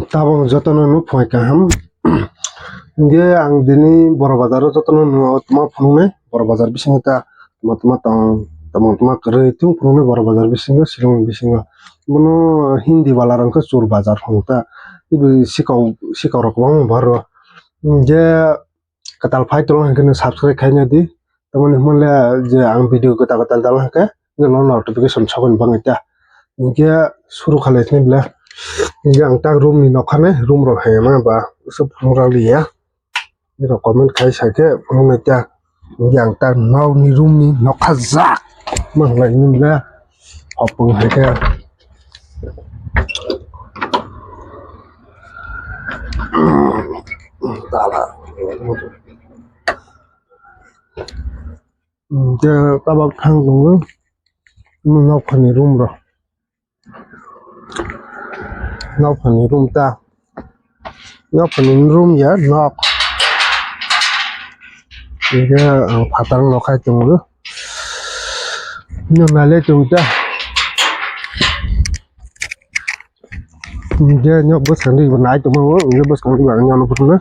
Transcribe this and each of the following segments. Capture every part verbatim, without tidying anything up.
Tabuk jotono nuk phai kaham. Hingke ang dini Boro Bazar o jotono nuk tongma phunuknai. Boro Bazar bisingo ta tongma tongma tong tongma tongma kwrwi tung phunuknai Boro Bazar bisingo, Shillong bisingo. Bono Hindi wala rok khe Chor Bazar hwn ta. Sikau sikau rok kwbangma bar o. Hingke kwtal phai tongla hwnkhe nwng subscribe khaina di. Tamoni hwnle je ang video kwtal kwtal dala hwnkhe nwng notification sokoni bagwi ta. Hwnkhe suru khalai sini bwle. Hwnkhe ang tak room ni nokha nai, room rok hai ma ba se phungra liya. Nirok comment khai sa khe phunuknai ta. Hwnkhe ang tak nokni room ni nokha jak ma khlai ni bwle. Hopung hai khe. Tala. Hwnkhe tabuk thang tongo. Nok phani room rok. Nok phani room ta. Nok phani room ya, nok. Hwnkhe ang phataro no khai tongo. Nwng nailai tong ta. Hwnkhe nok bwskang di bo nai tongma o, hwnkhe bwskang di bo ang nono phunuknai.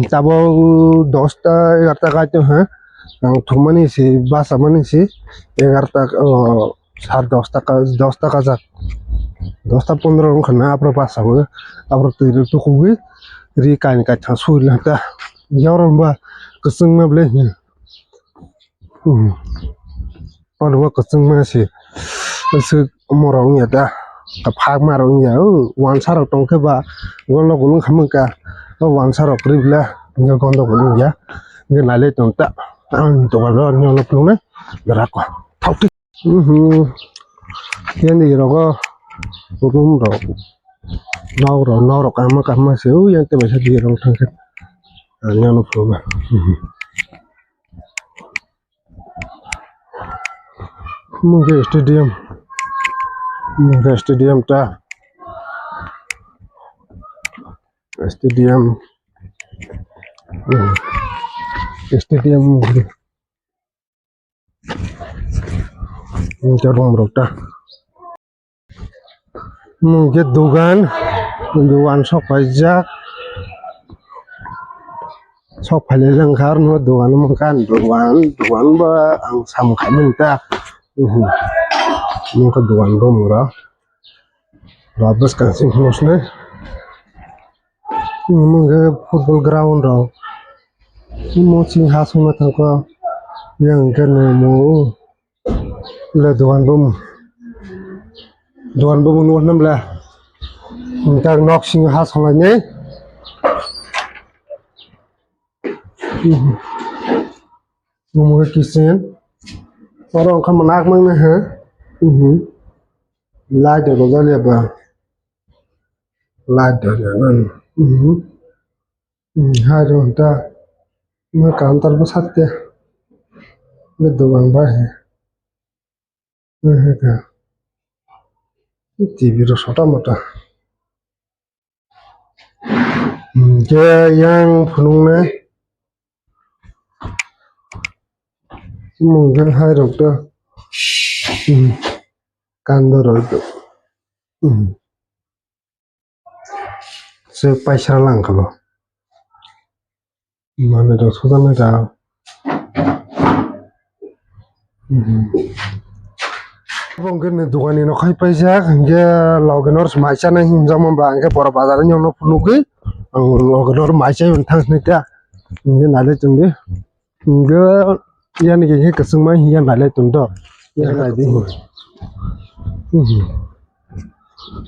Tabuk dosta egarta kai tong ha. Ang thumani si, basa mani si, egarta, o, sar dosta ka, dosta kajak. Dosta pondro wngkha na, aphuru basa bo, aphuru twi rok tukugwi, ri kainwi kaithang sui lanta. Yaron ba kwchwngma bwle. Hmm. Oro o kwchwngma se, se morok wngya da, kaphakma rok wngya, o wansa rok tongkhe ba, golno golong khamang ka, o wansa rok kwrwi bwle, wngya gondo golong ya, wngya nailai tong ta, ang dogan ro nokno phunuknai, berak ko, thok thik. Mhm. Yani rogo, room rok, nok rok, nok rok kaham kaham se, o yang te baisa di rong thangkhe, ang nokno phunuknai. Mhm. Mungke stadium. Mungke stadium ta. Stadium. Hmm. Stadium mungke. Mungke room rok ta. Mungke dogan, dogan sok paijak. Sok pailai langkha, arno dogan mangkha, dogan, dogan ba ang samung khaimani ta. Mhm. Mungkha dogan bo mura. Ba bwskang sing khulosnai. Mungkha football ground rok. Mo sing ha songma thangkha. Yang khe namo. Le dogan bo. Dogan bo nugo nam le. Nokni sing ha songlainai. Omo khe kitchen. Oro wngkha mwnakmani he. Light rok jak ya ba. Light rok jak nani. Hai rw ta. Omo counter bwsate. Omo dogan bai hai. Hai hai ta. T V rw sota mota. Hwnkhe yang phunuknai. Omo hwnkhe hai rok ta. Kando rw. Se paisa lang kha bo. Manwi rok sojaknai da. Bo hwnkhe ni dogan ni nok hai paijak, hwnkhe logi no mai chanai hinjakma ba, hwnkhe Boro Bazar ni nok phunugwi ang logi no mai chai thang sinai ta. Hwnkhe nailai tongdi. Hwnkhe yani khe kwchwngma hiya nailai tongdo. Yang naidi.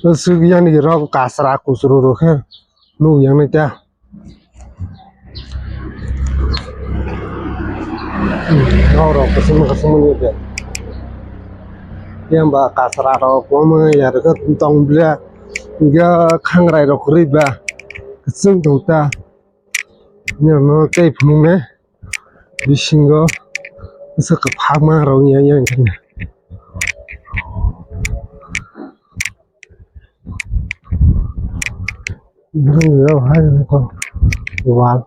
Aswk yani rok kasra kusru rok khe nuk yang nai ta. Nok rok kwchwngma kwchwngma nukya. Yang ba kasra rok kwbangma ya rwkhe tong bwle. Hwnkhe khangrai rok kwrwi ba kwchwng tong ta. Nirokno tei phunuknai bisingo bwswk kwbangma rok ya yang khe. Wal.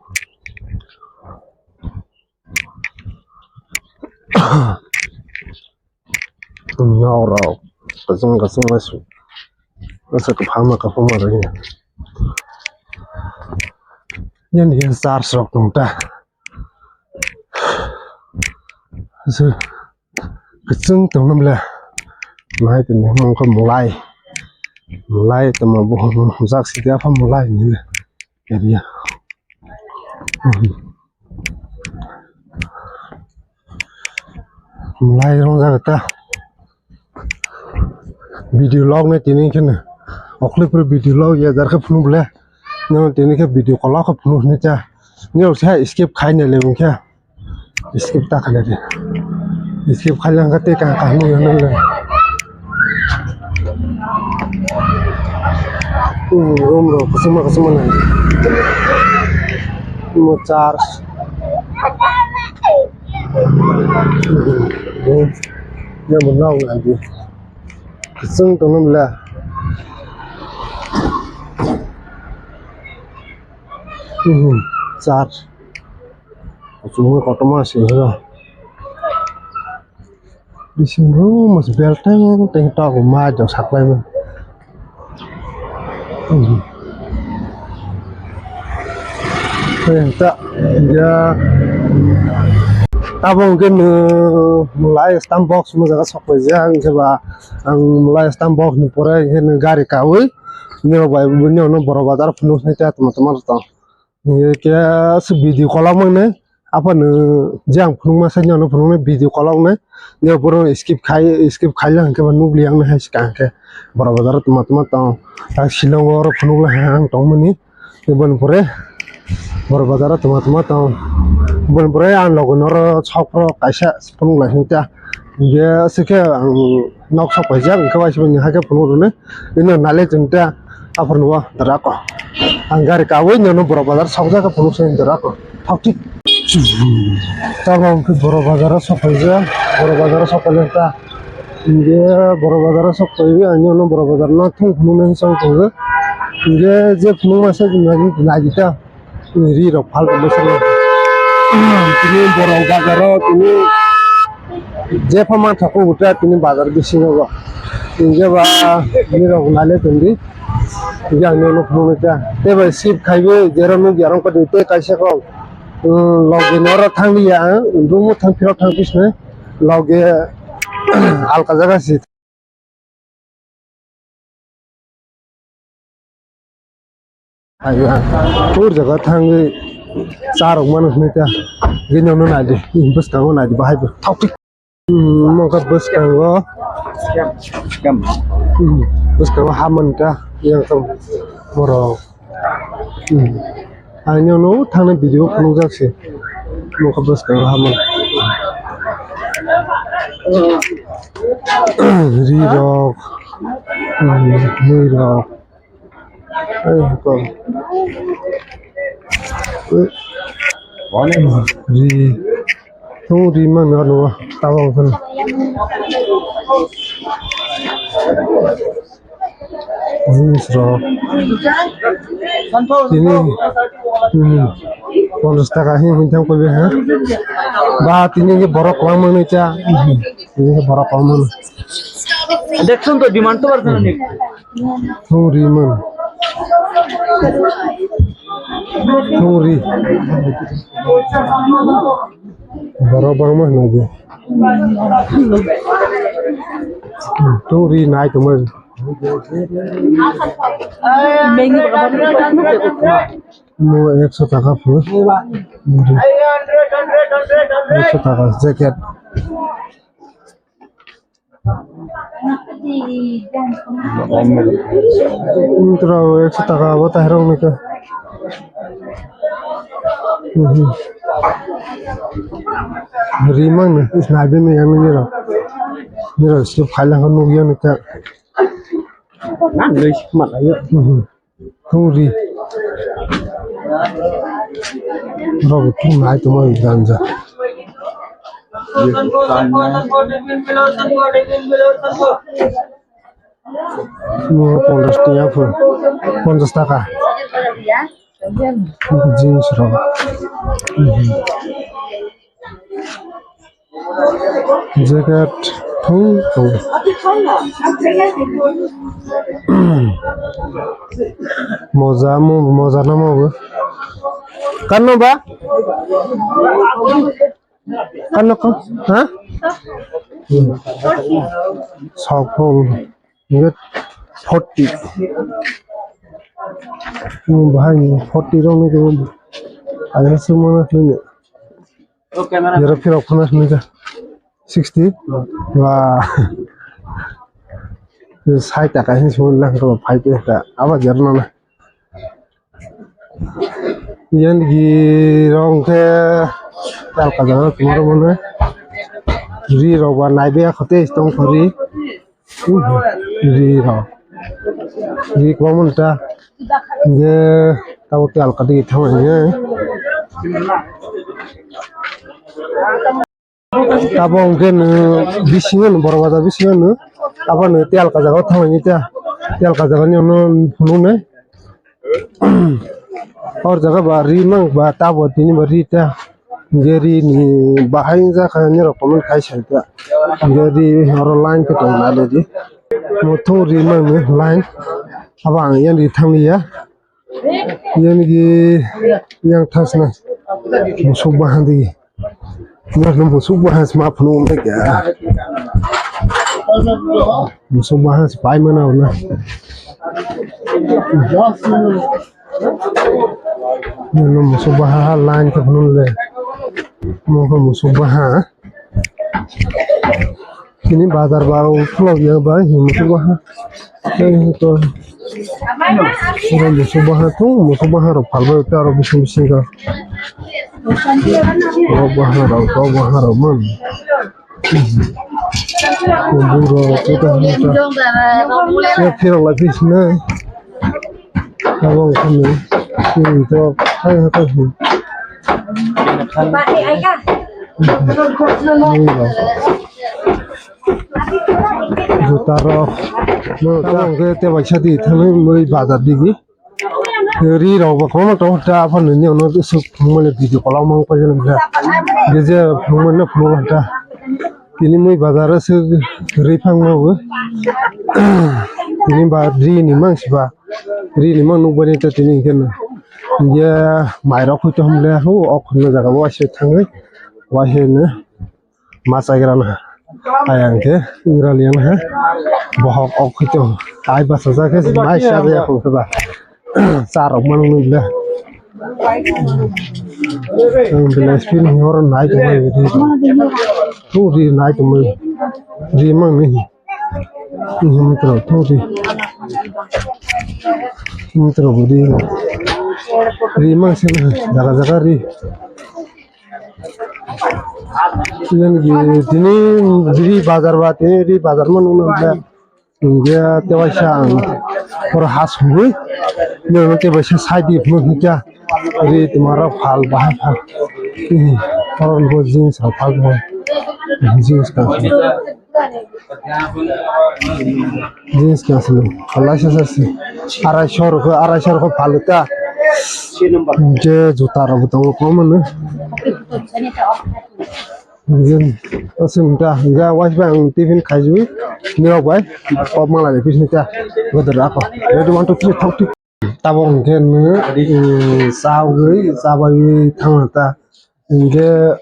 Nok rok kwchwng kwchwng ma su. Asa kwphangma kwphangma rwya. Yan yan charge rok tong ta. Asa kwchwng tong nam le. Nai tini mungkha mulai. Mulai tamo bo jak sidi apha mulai ni le. Area. Mulai rong jaga ta. Video log nai tini kheno. Okle pura video log ya jar khe phunu bole. Nang tini khe video kolok khe phunu hwnwi ta. Nang sa skip khai nai le wngkhe. Skip ta khainai de. Skip khailangkha tei kaham kaham nukya nang le. Hmm, room rok kwchwma kwchwma nai. Mo charge. Hmm, room. Yang bo nang nai de. Kwchwng tongno le. Hmm, charge. Kuchukma kotorma se hwnkhe. Bising room belteng teng tok ma jok saklaima. Tei ta ya tabuk hwnkhe nwng mulai stamp box mo jaga sok paijak hwnkhe ba ang mulai stamp box ni pore hwnkhe nwng gari kaui nini rok bai nini borok bazar phunuk sai ta tongma tongma rok tong. Hingke khe aswk video kolok mani aphano je ang phunukma sai nini phunuknai video koloknai. Nini borok skip khai skip khaila hingke ba nukliya ang hai swkang khe borok bazar o tongma tongma tong. Shillong o oro phunukla hai ang tongmani. Boni pore borok bazar o tongma tongma tong. Boni pore ang logi noro sok phoro kaisa phunuk lai hingke. Hingke aswk khe ang nok sok paijak hingke waisa bini hai khe phunuk rwni. Ino nale chwng ta aphuru nugo dara ko. Ang gari kawi nyono borok bazar sokjak aphuru se dara ko. Thok thik. Tabang khe borok bazar o sok paijak. Borok bazar o sok paijak ta. Hingke borok bazar o sok paiwi ang nyono borok bazar no thung phunuknai song tongo. Hingke je phunukma se nagi ta. Ri rok phal tongma sini. Tini borok bazar o tini jepha mantha ko utra tini bazar bisingo bo. Hingke ba ri rok nale tongdi. Hingke ang nono phunuknai ta. Tei bai sip khaiwi jero nukya rong kodi tei kaisa kok. Logi noro thangya ang. Room o thang phirok thang pisne. Logi alka jaga si. Aiya, ur jaga thangwi cha rok mano hinwi ta. Gini ono naidi, bwskango naidi bahai bo thok thik. Hmm, mokha bwskango. Hmm, bwskango ha man ta, yang tong borok. Hmm. Ang nini thangna video phunukjak se. Mokha bwskango ha man. Ri rok. Hmm, mui rok. Ai, ko. Ri. Thung ri man ga no. Tawang kan. Jeans rok. Tini, hmm, ponchash taka hin hin thang koi ha. Ba tini ke borok kwbangma nai cha. Tini ke borok kwbangma. Dekson to demand to barsa na ni. Thung ri man. Thung ri. Borok bangma hinwi di. Tungri nai tongmani. Mo ekso taka pho. Ekso taka jacket. Umtra ekso taka abo tahirok ni khe. Rimang ni, naibe ni yang nirok. Nirok sip khaila kho nukya ni khe. Nang nui sima layo. Hungri. Rok thum nai tongma ganja. Mo ponchash taka pho. Ponchash taka. Jeans rok. Jacket thung thung. Moja mo, moja no mo bo. Kano ba? Kano ko? Ha? Sok phung. Nge forty. Hmm, bahai forty rok ni ko. Ada semua ni. Yara phirok phana ni ka. Sixty? Wah. Sai taka hin semua lang ko phai te ta. Aba jar na na. Yan gi rong ke tal ka jaga tumar mana. Ri rok ba nai be khote stong khori. Ri rok. Ri kwbangma ta. Nge tabo tal ka digi thang nge. Tabo hwnkhe nwng bisingo, Borok Bazar bisingo nwng, abo nwng tei alka jaga o thanglaini ta, tei alka jaga ni ono phunuknai. O jaga ba ri mang ba tabo tini ba ri ta, hwnkhe ri ni bahai wngjakha nini rok comment khai sai ta, hwnkhe ri oro line khe tong nai di, muthung ri mang ni line, abo ang yang ri thang liya. Yang di yang thasna musuk bahan di. Yang musuk bahan sma phunu umpe kya. Musuk bahan spai mana na. Yang musuk bahan lain ke phunu le. Musuk bahan. Tini bazar ba o khulok ya ba hi musugo ha. Tei to. Oro musugo ha to, musugo ha rok phalbai ta aro bising bising ka. Rok ba ha rok, rok ba ha rok man. Buro, kota ha ta. Ya phirok la phis na. Abo wngkha ni, chini to hai hatai hi. Juta rok, no, tamo hwnkhe tei waisa di thangwi mui bazar digi. Ri rok bo kwbangma tongo ta, aphano nini ono swk phunukmani video call o mang paijak nang kha. Geje phunukmani no phunuk kha ta. Tini mui bazar o swk ri phang ma bo. Tini ba ri ni mang si ba. Ri ni mang nukbani ta tini hwnkhe no. Hwnkhe mai rok hoi to hwnle ho ok hwnna jaga o waisa thangwi. Waisa hwnwi ma chaigra na. Ayang khe ingra liya na. Bohok ok hoi to. Ai basa ja khe mai sa ja ya hwn khe ba. Cha rok mano nung le. Ang belai speed ni horo nai tong mai ri. Tu ri nai tong mai. Ri mang ni. Ni hum tro tu ri. Hum tro bu ri. Ri mang se na jaga jaga ri. Yang di tini ri bazar ba tini ri bazar mano nung le. Hingke tewaisa ang oro ha songwi, nini tewaisa side ni phunuk hingke ri tongmarok phal bahai phal. Oro bo jeans rok phal bo, jeans ka, jeans ka sini, arai sasa si, arai sor ko, arai sor ko phal ta. Hingke juta rok bo tongo, kwbangma no. Aswk ta hingke waisa ang tiffin khaijagwi nirok bai kok mala ni bising ta godor ako ready one two three thok thik. Tabok hingke nini chagwi chabai thangna ta hingke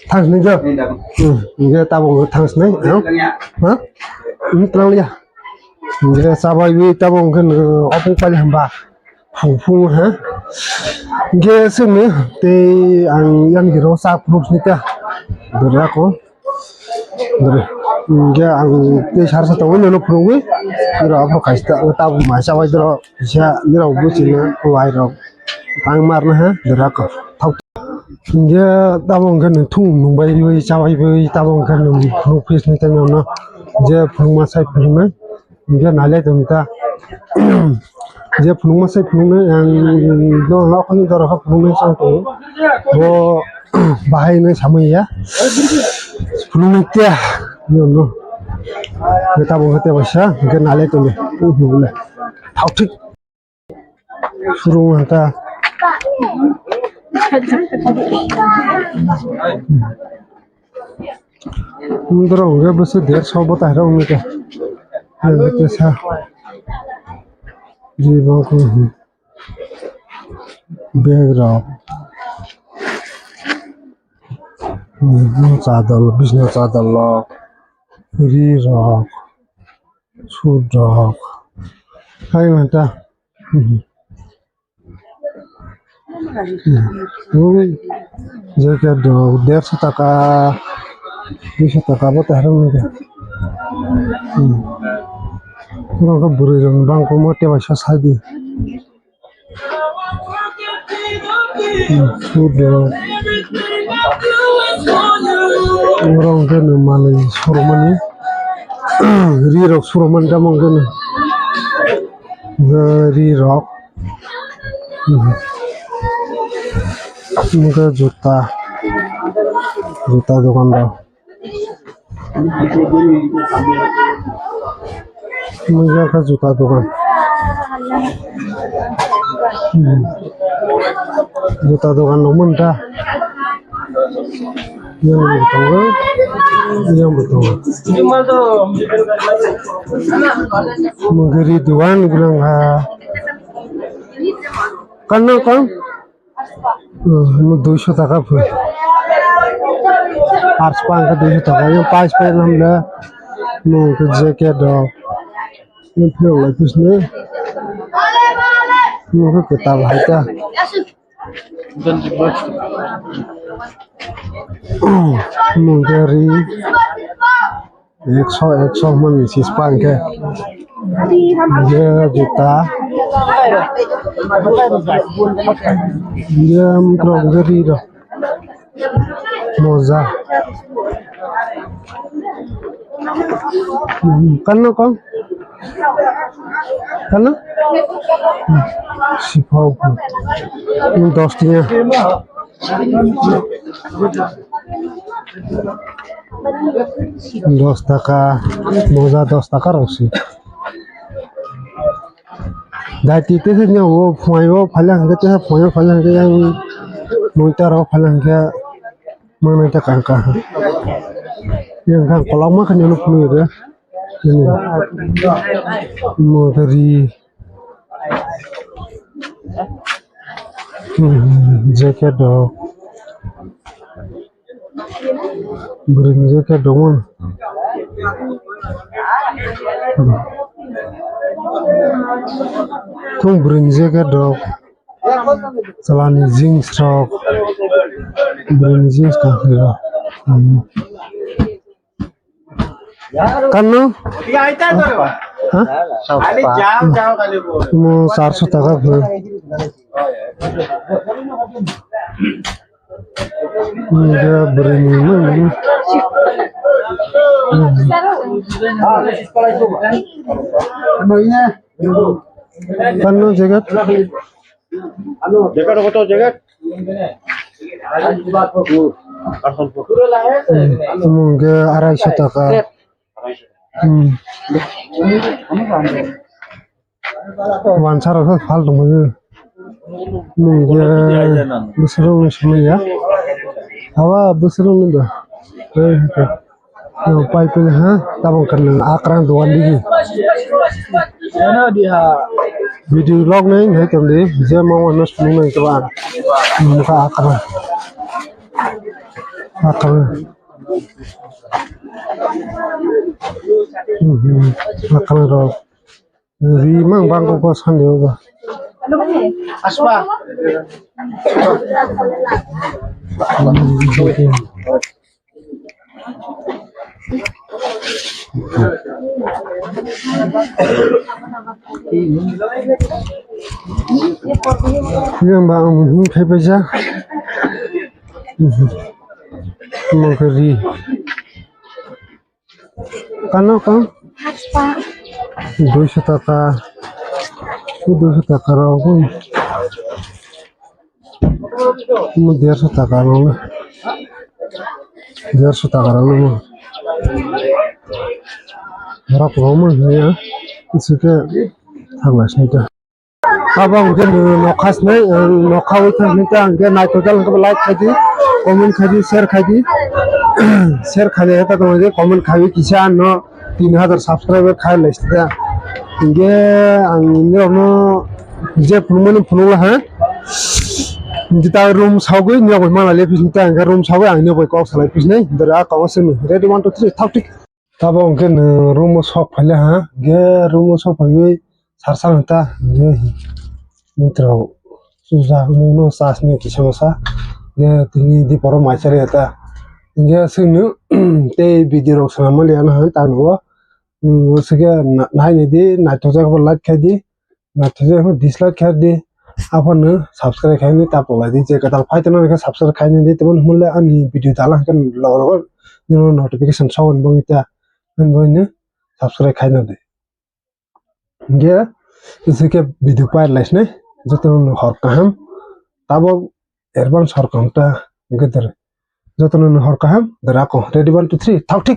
thangsni jo hingke tabok thangsni ha. Twlang liya hingke chabai tabok hingke opung pali hamba. Phung phung ha. Hingke sini tei ang yang giro sa phunuk sini ta. Dore ako. Dore. Hingke ang tei sarsa tongo nono phunugwi. Iro aphuru kaisa ta tabu mai chabai doro. Kisa nirok buchino wai rok. Tang marna ha. Dore ako. Thok. Hingke tamo hingke nung thung nung bai bai chabai bai tamo hingke nung phunuk phis ni tamo no. Je phunuk ma sai phunuk nai. Hingke nailai tong ta. Je phunukma sai phunuknai ang no nokhorni doro khe phunuknai chang tongo. Bo bahai hinwi samwi ya. Phunuknai tiya. Yo no. Hwnkhe tabuk hwnkhe waisa hwnkhe nailai tongdi. Thok thik. Surung hwnkha. Borok hwnkhe bwswk derso bwtai rok wngkha. Ang khe tesa. Jibon ko bag rok. Chador, bisna chador rok. Ri rok. Sut rok. Hai manta. Jacket rok derso taka, duiso taka bo tei harang nai. Borok khe bwrwi rok bangkoma tei waisa sadi. Sut rok. Borok hwnkhe nwng manwi surumani. Ri rok surumani tamo hwnkhe nwng. Ri rok. Hwnkhe juta, juta dogan rok. Hwnkhe juta dogan. Juta dogan nukmani ta. Yang bo tongo, yang bo tongo. Mungkiri duan gulang ha. Kan no kan? Hmm, duiso taka pho. Ars pang ka duiso taka. Yang pais pais lam le. Mungkiri jacket do. Yang pho lai pus ne. Mungkiri kitab hai ta. Mungkiri ekso, ekso mani sis pang khe. Ye juta. Ye mukro gari ro. Moja. Kano kong? Kano? Sipau. Dos tiya. Dos taka, moja dos taka rok si. Dai ti te se nyo wo phwai wo phalang ke te phwai wo phalang ke yang noita rok phalang ke. Manai ta kang kang. Yang kang kolok ma kani no phunui re. Ini. Mo ta ri. Hmm, jacket do. Bwrwi ni jacket do mo. Thung bwrwi ni jacket do. Chwla ni jeans rok, bwrwi ni jeans rok. Hmm. Kano? Ha? Mo charso taka pho. Hwnkhe bwrwini mani. Kano jacket? Jacket koto jacket? Omo hwnkhe arai so taka. Hmm. Wansa rok pal tongmani. Nungya bwswrwng ni simi ya. Aba bwswrwng ni ba. Pai pili ha tabang kan akrang dogan digi. Video vlog nai nai tongdi je ma wana simi nai kaba. Nungka akrang. Akrang. Hmm, hmm. Akrang rok. Ri mang bang ko ko sande ba. Aspa. Yang bang hum khai paisa. Mang ke ri. Kano kang? Duiso taka. Duiso taka rok. Mo derso taka rok. Derso taka rok mo. Rok rok mo ya. Sike thangla sita. Abo ang khe nokha swnai, ang nokha wi thang hwnwi ta ang khe naithotok hwnkhe like khai di, comment khai di, share khai di. share khainai ta tong je comment khai kisa no tin hajar subscriber khai lai sida. Inge ang nirokno je phunukmani phunukla ha. Jita room sagwi nirok bai mala le pis ta, inge room sagwi ang nirok bai kok salai pis nai. Dara kok se ni. Ready, one, two, three, thak thik. Tabo hwnkhe nwng room o sok phaile ha, hwnkhe room o sok phaiwi sarsa hwn ta, hwnkhe mitrok chujak nwngno chasni kisa masa, hwnkhe tini diporo mai chari ta, hwnkhe chwngno tei video rok swnam manliya no hwn ta nugo, hwnkhe nainidi naithokjak bo like khai di. Naithotok dislike khe di, aphano subscribe khaini ta polai di, je kwtal phai tongna khe subscribe khaini di, tebo hwnle ani video dala khe logo logo nino notification sogoni bangwi ta, hwnbaino subscribe khaina di. Hingke isi khe video pair lai sinai, jotono hor kaham, tabok advance hor kaham ta, hingke jotono hor kaham, dara ko, ready, one, two, three, thak thik.